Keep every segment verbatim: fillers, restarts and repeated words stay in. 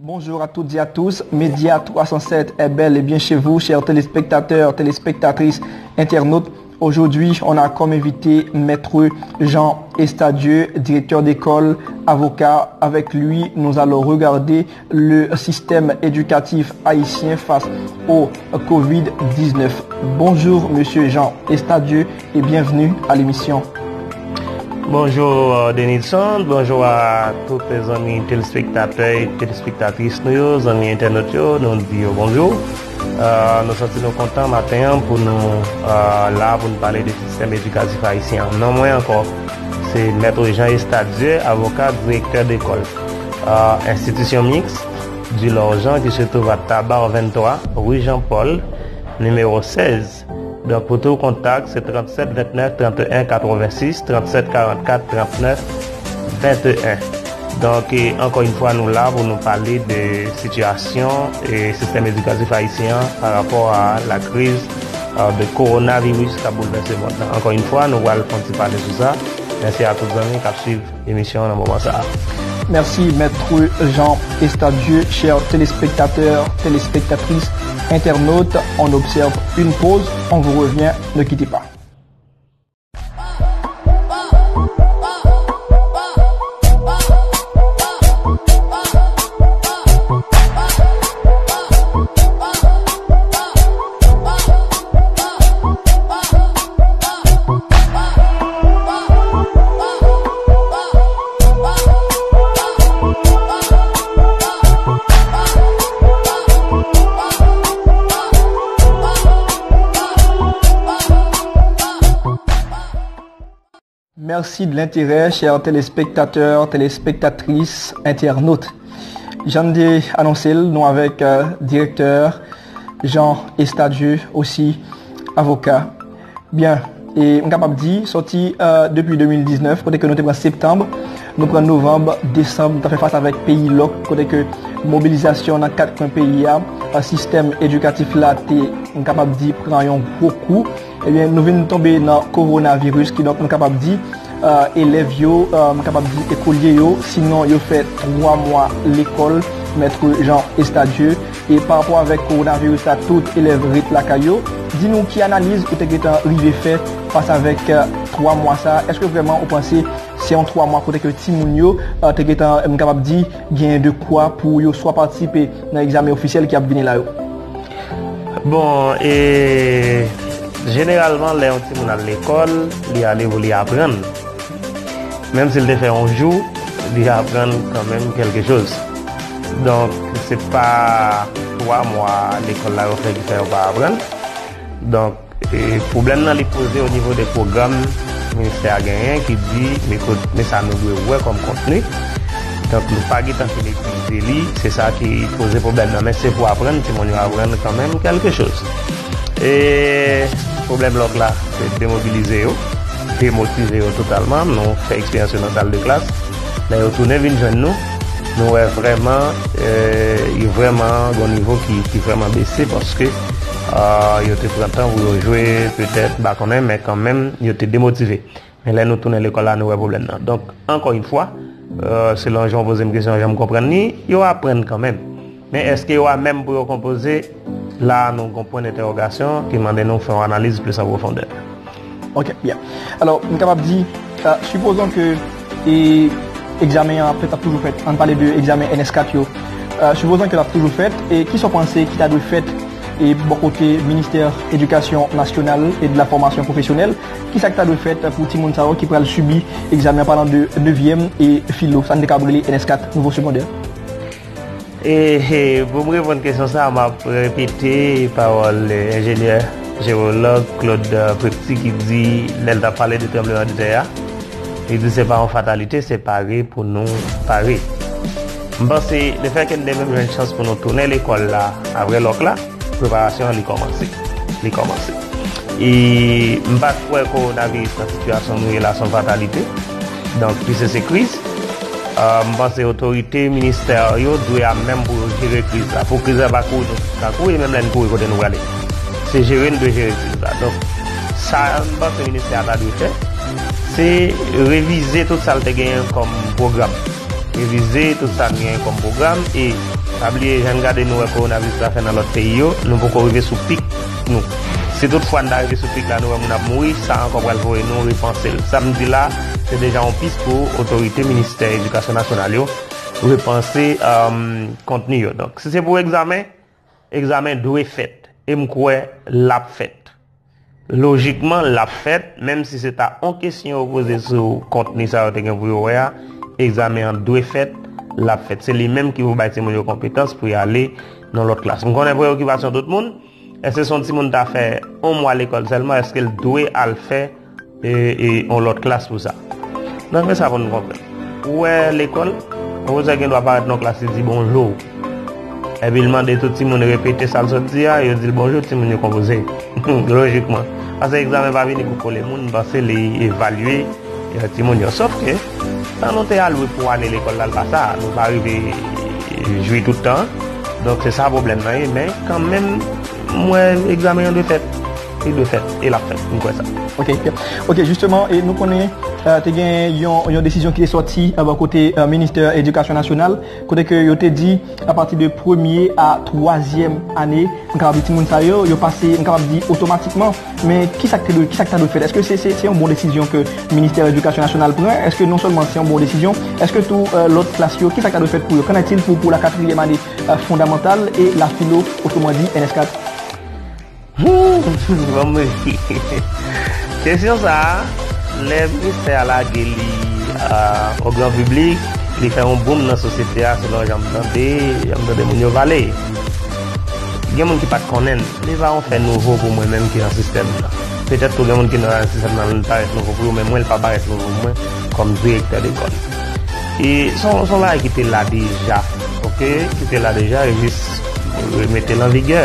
Bonjour à toutes et à tous, Média trois cent sept est bel et bien chez vous, chers téléspectateurs, téléspectatrices, internautes. Aujourd'hui, on a comme invité Maître Jean Estadieu, directeur d'école, avocat. Avec lui, nous allons regarder le système éducatif haïtien face au covid dix-neuf. Bonjour, Monsieur Jean Estadieu, et bienvenue à l'émission. Bonjou, euh, Denilson. Bonjou a tout zanmi telespektatè e telespektatris nou yo, zanmi entènot yo, nou di yo bonjou. Euh, nou santi nou kontan maten an pou nou, euh, la pou nou pale de sistèm edikatif ayisyen an. Non mwen ankò, se Mèt Jean Estadieu, avoka, direktè dekòl, euh, Institution Mixte du Lorgeon, qui se trouve à Tabar vingt-trois, rue Jean Paul, numéro seize. Donk, pou tout kontak, se trant sèt vennèf trant en katrevensis, trant sèt karant kat trant nèf venn en. Donk, e, ankò yon fwa, nou la pou nou pale de sitiyasyon e sistèm edikatif ayisyen an pa rapò a la kriz, euh, de kowonaviris k ap boulvèse mond lan. Ankò yon fwa, nou pral fè yon ti pale sou sa. Mèsi a tout zanmi k ap swiv emisyon an nan moman sa a. Merci, Maître Jean Estadieu. Chers téléspectateurs, téléspectatrices, internautes, on observe une pause, on vous revient, ne quittez pas. Merci de l'intérêt, chers téléspectateurs, téléspectatrices, internautes. Jan m te anonse l, nou avèk, euh, direktè Jean Estadieu, osi avoka. Byen, e m kapab di, sòti, euh, depi de mil diznèf, kote ke nou te pran septanm, nou pran novanm, desanm, nou t ap fè fas avèk peyi lòk, kote ke mobilizasyon nan kat kwen peyi a, euh, sistèm edikatif la te, m kapab di, pran yon gwo kou. Ebyen, nou vin tonbe nan kowonaviris, kidonk nou kapab di, euh, elèv yo, euh, m kapab di ekolye yo, sinon yo fè twa mwa lekòl, Mèt Jean Estadieu. E pa rapò avèk kowonaviris la, tout elèv ret lakay yo. Di nou ki analiz ou te gentan rive fè fas avèk, euh, twa mwa sa a. Èske vrèman ou panse se yon twa mwa kote ke timoun yo, euh, te gentan, m kapab di, gen de kwa pou yo swa patisipe nan egzamen ofisyèl ki ap vini la yo? Bon, e jeneralman, lè yon timoun al lekòl, li ale pou li aprann. Menm si l te fè yon jou, li aprann kanmenm kèlke choz. Donk, se pa twa mwa lekòl la yo fè ki fè yo pa aprann. Donk, e pwoblèm nan, li poze o nivo de pwogram ministè a genyen ki di, men kot, men sa nou dwe wè kòm kontni. Donk, nou pa gentan fin epuize li, se sa ki poze pwoblèm nan. Men se pou aprann, timoun yo aprann kanmenm kèlke choz. E pwoblèm lòk la, se demobilize yo, demotive yo totalman. Nou fè eksperyans yo nan sal de klas. Lè yo tounen vin jwenn nou, nou wè vrèman, eh, yo vrèman gon nivo ki, ki vrèman bese paske, ah, yo te pran tan pou yo jwe, petèt, m pa konnen, men kanmenm, yo te demotive. Men lè nou tounen lekòl la, nou wè pwoblèm nan. Donk, ankò yon fwa, eh, selon jan w poze m kesyon, jan m konprann li, yo aprann kanmenm. Men èske yo a menm pou yo konpoze? La a, nou gon pwen dentèwogasyon ki mande nou fè yon analiz plis an pwofondè. Ok, byen. Alò, m kapab di, euh, sipozon ke, e, egzamen an ap fèt, ap toujou fèt. Ann pale de egzamen N S kat yo. Euh, sipozon ke l ap toujou fèt, e kisa w panse ki ta dwe fèt, e, bò kote Ministè Edikasyon Nasyonal e de la Fòmasyon Pwofesyonèl, kisa ki ta dwe fèt pou timoun sa yo ki pral sibi egzamen an, palan de nevyèm e filo, sa n te kab rele N S kat, nivo segondè? E, e, pou m reponn kesyon sa a, m ap repete pawòl, e, enjenyè jewològ Claude, e, Prepti ki di, lè l t ap pale de tranblemanntè a, li di se pa yon fatalite, se pare pou nou pare. M panse, lefètke n te menm jwenn chans pou nou tounen lekòl la apre lòk la, preparasyon an, li kòmanse. Li kòmanse. E m pa t kwè kowonaviris nan sitiyasyon nou ye la se yon fatalite. Donk, piske se kriz, e, m panse otorite, ministè yo dwe ap menm pou yo jere kriz la. Pou kriz la pa kouri nou tout ka kouri, e menm lè n kouri kote nou prale. Se jere n dwe jere kriz la. Donk, sa m panse ministè a ta dwe fè, se revize tout sa l te genyen kòm pwogram. Revize tout sa n genyen kòm pwogram e Pa bliye, jan n gade, nou wè kowonaviris la fè nan lòt peyi yo, nou poko rive sou pik nou. Si toutfwa n ta rive sou pik la, nou wè moun ap mouri, sa ankò pral voye nou repanse l. Sa m di la, se deja yon pis pou otorite ministè edikasyon nasyonal yo repanse, um, kontni yo. Donk, si se pou egzamen, egzamen dwe fèt. E m kwè l ap fèt. Lojikman, l ap fèt, menm si se ta yon kesyon yo poze sou kontni sa yo te gen pou yo wè a, egzamen an dwe fèt, l ap fèt. Se li menm ki pou bay timoun yo konpetans pou y ale nan lòt klas. M konnen preyokipasyon tout moun, èske se yon timoun ta fè yon mwa lekòl sèlman, èske l dwe al fè e, e yon lòt klas pou sa? Donk, men sa pou nou konprann. Ou wè lekòl, pwofesè gen dwa parèt nan klas, li di bonjou. Epi l mande tout timoun repete sa l sot di a, yo di l bonjou, timoun yo konpoze. Lojikman. Paske egzamen pa vini pou kole moun, m panse li evalye, e, timoun yo. Sòf ke, tan nou te al wi pou ane lekòl la, l pa sa, nou pa rive jwi tout tan. Donk, se sa pwoblèm nan ye, men kanmenm, m wè egzamen an dwe fèt. Li dwe fèt, e l ap fèt, m kwè sa. Ok, ok, jisteman, e nou konnen, euh, te gen yon, yon desizyon ki te sòti, euh, bò kote, euh, ministè edikasyon nasyonal, kote ke yo te di, apati de premye a twazyèm ane, m kapab di timoun sa yo, yo pase, m kapab di otomatikman, men kisa k te dwe, kisa k ta dwe fèt? Èske se, se, se yon bon desizyon ke ministè edikasyon nasyonal pran? Èske non sèlman se yon bon desizyon, èske tou, euh, lòt klas yo, kisa k ta dwe fèt pou yo? Qu'en est-il pour, pour la quatrième année, euh, fondamentale et la philo, autrement dit, N S quatre? Hmm, ban m ri. Kesyon sa a, lè ministè a lage li, a, o gran piblik, li fè yon boom nan sosyete a, selon jan m tande, jan m tande moun yo pale. Gen moun ki pa t konnen l. Li pa yon fè nouvo pou mwen menm ki nan sistèm nan. Petèt tou gen moun ki nan sistèm nan, li parèt nouvo pou yo, men mwen, li pa parèt nouvo pou mwen kòm direktè lekòl. E se yon, se yon bagay ki te la deja, ok? Ki te la deja, e jis remete l an vigè.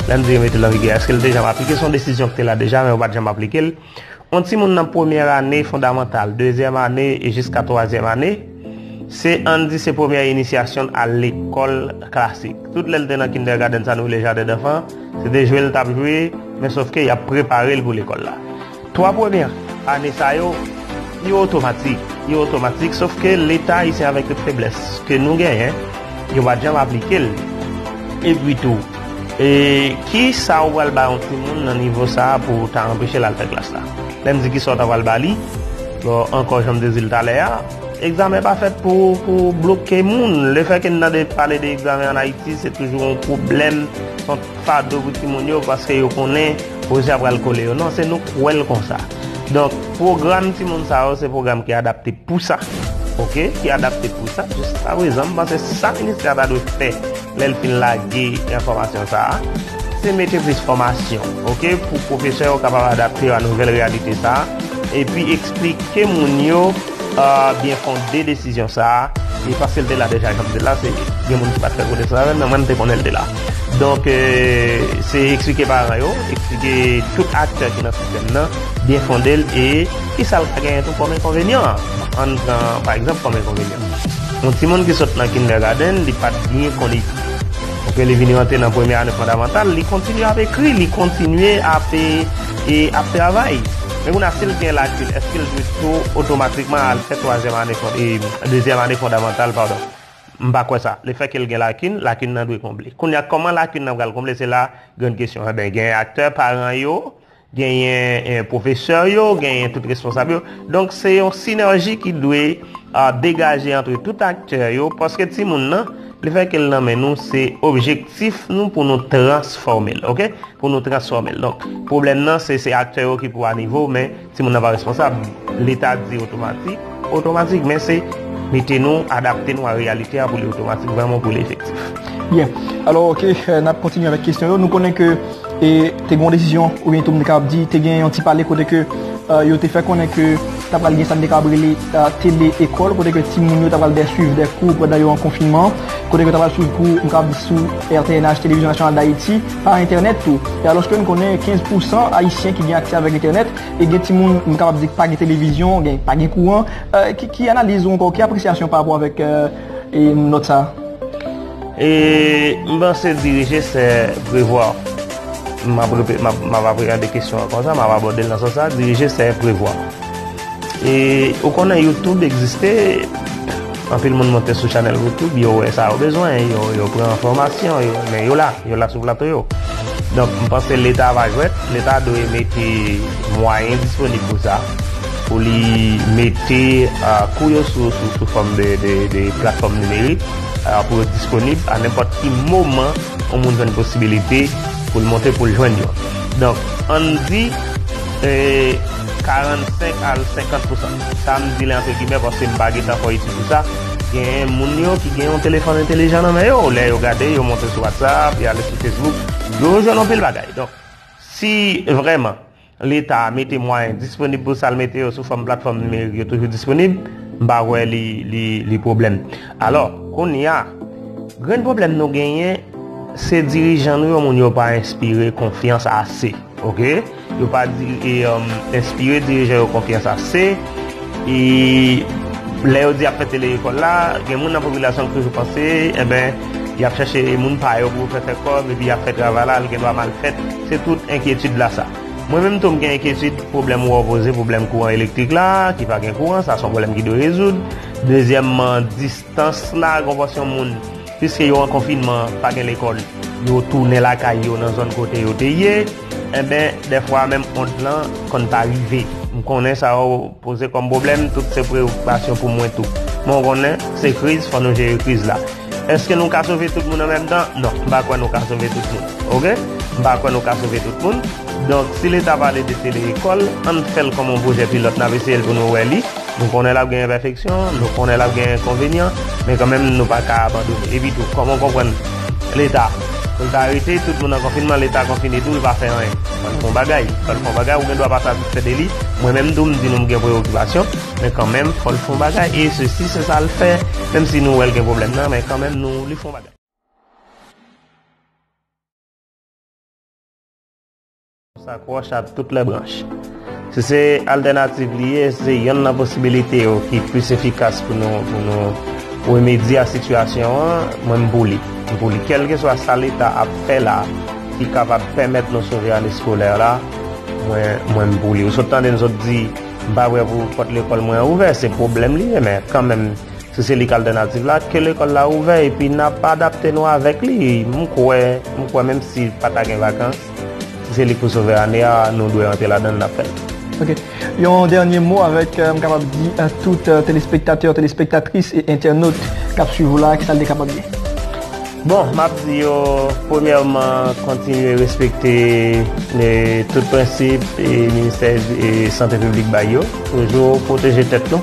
Lè m di remete l an vigè, èske l te janm aplike? Se yon desizyon ki te la deja, men yo pa t janm aplike l. Yon timoun nan premyè ane fondamantal, dezyèm ane e jiska twazyèm ane, se, ann di, se premyè inisyasyon l a lekòl klasik. Tout lè l te nan kindergarten, sa nou rele jaden danfan, se te jwe l t ap jwe, men sòf ke y ap prepare l pou lekòl la. Twa premye ane sa yo, yo otomatik. Yo otomatik, sòf ke Leta ayisyen, avèk tout feblès ke nou genyen, yo pa t janm aplike l. Epi tou, e, ki sa ou pral ba yon timoun nan nivo sa a pou w ta anpeche l al fè klas la? Lè m di ki sa w ta pral ba li, bon, ankò jan m te di l talè a, egzamen pa fèt pou, pou bloke moun. Lefètke n tande pale de egzamen ann Ayiti, se toujou yon pwoblèm, se yon fado pou timoun yo, paske yo konnen pwofesè a pral kole yo. Non, se nou k wè l konsa. Donk, pwogram timoun sa yo, se pwogram ki adapte pou sa. Ok? Ki adapte pou sa. Jiskaprezan, m panse sa ministè a ta dwe fè lè l fin lage enfòmasyon sa a, se mete plis fòmasyon, ok, pou pwofesè yo kapab adapte yo a nouvèl reyalite sa a, epi eksplike moun yo, euh, byen fonde desizyon sa a, e paske l te la deja, jan m di l la, se gen moun ki pa t fè konesans avè l, men mwen, m te konnen l te la. Donk, euh, se eksplike paran yo, eksplike tout aktè ki nan sistèm nan, byen fonde l, e kisa l ka genyen tou kòm enkonvenyan. Ann pran, pa egzanp, kòm enkonvenyan. Yon timoun ki sot nan kindergarten, li pa t byen konn li. Ok, li vini rantre nan premye ane fondamantal, li kontinye ap ekri, li kontinye ap, e, e ap travay. Men kounye a, si l gen lakin, èske l dwe tou otomatikman al fè twazyèm ane fon-, e, dezyèm ane fondamantal, padon? M pa kwè sa. Lefètke l gen lakin, lakin nan dwe konble. Kounye a, kòman lakin nan pral konble? Se la grann kesyon. Enben, gen aktè, paran yo, genyen, eh, pwofesè yo, genyen tout responsab yo. Donk, se yon sinèji ki dwe, ah, degaje ant tout aktè yo, paske timoun nan, lefètke l nan men nou, se objektif nou pou nou transfòme l, ok? Pou nou transfòme l. Donk, pwoblèm nan, se, se aktè yo ki pou a nivo, men timoun nan pa responsab. Leta di otomatik, otomatik, men se mete nou, adapte nou a reyalite a pou li otomatik, vrèman pou li efektif. Byen. Alò, ok, eh, n ap kontinye avèk kesyon yo. Nou konnen ke e te gen yon desizyon, oubyen tou m te kapab di, te gen yon ti pale kote ke, euh, yo te fè konnen ke ta pral gen sa n te kapab rele, euh, tele ekòl, kote ke timoun yo ta pral de swiv de kou pandan yo an konfinman, kote ke yo ta pral swiv kou, m kapab di, sou R T N H, Televizyon Nasyonal d Ayiti, pa entènèt tou. E alòske n konnen kenz pousan Ayisyen ki gen aksè avèk entènèt, e gen timoun, m kapab di, ki pa gen televizyon, gen, pa gen kouran. Euh, ki, ki analiz ou ankò, ki apresyasyon pa rapò avèk, euh, e nòt sa a? E m panse dirije se prevwa. M ap repe-, m ap, m ap apreyande kesyon an konsa, m ap abòde l nan sans sa, dirije se prevwa. E ou konnen YouTube egziste, Anpil moun monte sou chanèl YouTube, yo wè sa yo bezwen, yo, yo pran enfòmasyon, yo, men yo la, yo la sou plato yo. Donk, m panse Leta va jwèt, Leta dwe mete mwayen disponib pou sa, pou li mete, ah, kou yo sou, sou, sou fòm de, de, de platfòm nimerik, ah, pou yo disponib a nenpòt ki moman yon moun jwenn posibilite pou l monte, pou l jwenn yo. Donk, ann di, eh, karannsenk al senkant pousan. Sa m di la antre gimè paske m pa gentan fè etid sou sa. Gen moun yo ki gen yon telefòn entelijan nan men yo. Lè yo gade, yo monte sou WhatsApp, yo ale sou Facebook, yo jwenn anpil bagay. Donk, si vrèman Leta mete mwayen disponib pou sa, l mete yo sou fòm platfòm nimerik, yo toujou disponib, m pa kwè li, li, li pwoblèm. Alò, kounye a, grenn pwoblèm nou genyen, se dirijan nou yo, moun yo pa enspire konfyans ase, oke? Yo pa di, e, um, enspire dirijan yo konfyans ase, e lè yo di y ap fè telelekòl la, gen moun nan popilasyon ki toujou panse, enben, y ap chèche moun pa yo pou fè fè kòb, epi y ap fè travay la, l gen dwa mal fèt. Se tout enkyetid la sa. Mwen menm tou, m gen enkyetid pwoblèm wò poze, pwoblèm kouran elektrik la, ki pa gen kouran, sa se yon pwoblèm ki dwe rezoud. Dezyèmman, distans la, gen yon pòsyon moun, piske yo an konfinman, pa gen lekòl, yo tounen lakay yo nan zòn kote yo te ye, enben, dèfwa menm ond lan konn pa rive. M konnen sa yo poze kòm pwoblèm, tout se preyokipasyon pou mwen tou. Men w konnen, se kriz, fò nou jere kriz la. Èske nou ka sove tout moun an menm tan? Non, m pa kwè nou ka sove tout moun. Oke? M pa kwè nou ka sove tout moun. Donk, si Leta pale de telelekòl, ann fè l kòm yon pwojè pilòt, n ap eseye l pou nou wè li. Nou konnen l ap gen enpèfeksyon, nou konnen l ap gen enkonvenyan, men kanmenm nou pa ka abandone. Epi tou, kòman w konprann Leta, pou l ta rete, tout moun an konfinman, Leta konfine tou, l pa fè anyen? Fò l fè yon bagay, fò l fè yon bagay, ou gen dwa pa satisfè de li. Mwen menm tou, m di nou m gen preyokipasyon, men kanmenm, fò l fè yon bagay, e sesi, se sa l fè, menm si nou wè l gen pwoblèm nan, men kanmenm, nou, li fè yon bagay. Sa kwòch a tout lè branch. Si se altènativ li ye, si se yonn nan posibilite yo ki plis efikas pou nou, pou nou remedye a sitiyasyon an, mwen m pou li. M pou li. Kèlkeswa sa Leta ap fè la, ki kapab pèmèt nou sove ane eskolè la, mwen, mwen m pou li. Ou sot tande m sot di, m pa prè pou pòt lekòl mwen an ouvè, se pwoblèm li ye, men kanmenm, si se li k altènativ la, ke lekòl la ouvè, epi n ap adapte nou avèk li. M kwè, m kwè menm si pa ta gen vakans, si se li k pou sove ane a, nou dwe rantre ladan l, n ap fè l. Ok. Yon dènye mo avèk, euh, m kapab di, euh, tout, euh, telespektatè, telespektatris e entènot k ap swiv ou la, ki sa l te kapab di? Bon, m ap di yo, premyèman, kontinye respekte, e, tout prensip, e, Ministè, e, Sante Piblik bay yo. Toujou pwoteje tèt nou.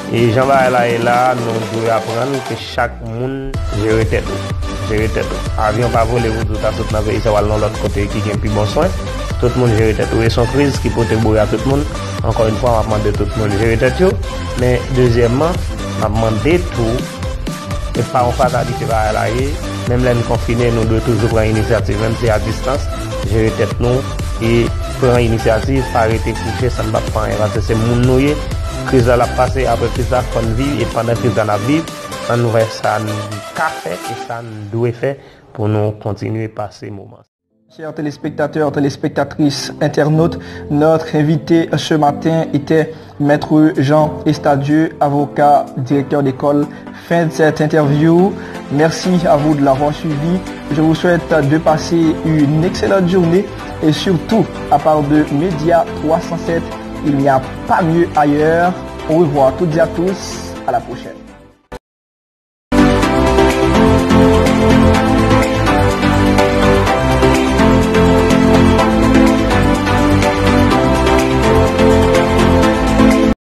E jan bagay la ye la, nou dwe aprann ke chak moun jere tèt ou. Jere tèt ou. Avyon pa vole pou di w ta sot nan peyi sa w al nan lòt kote ki gen pi bon swen. Tout moun jere tèt ou. E se yon kriz ki pote boure a tout moun. Ankò yon fwa, m ap mande tout moun jere tèt yo. Men, dezyèmman, m ap mande tou, e pa yon fatalite bagay la ye. Menm lè n konfine, nou dwe toujou pran inisyativ, menm si a distans, jere tèt nou e pran inisyativ, pa rete kouche san n pa fè anyen, paske se moun nou ye. Kriz la, l ap pase, apre kriz la, fò n viv, e pandan kriz la, n ap viv, ann wè sa n ka fè e sa n dwe fè pou nou kontinye pase moman. Chers téléspectateurs, téléspectatrices, internautes, notre invité ce matin était Maître Jean Estadieux, avocat, directeur d'école. Fin de cette interview. Merci à vous de l'avoir suivi. Je vous souhaite de passer une excellente journée et surtout, à part de Média trois cent sept, il n'y a pas mieux ailleurs. Au revoir toutes et à tous. À la prochaine.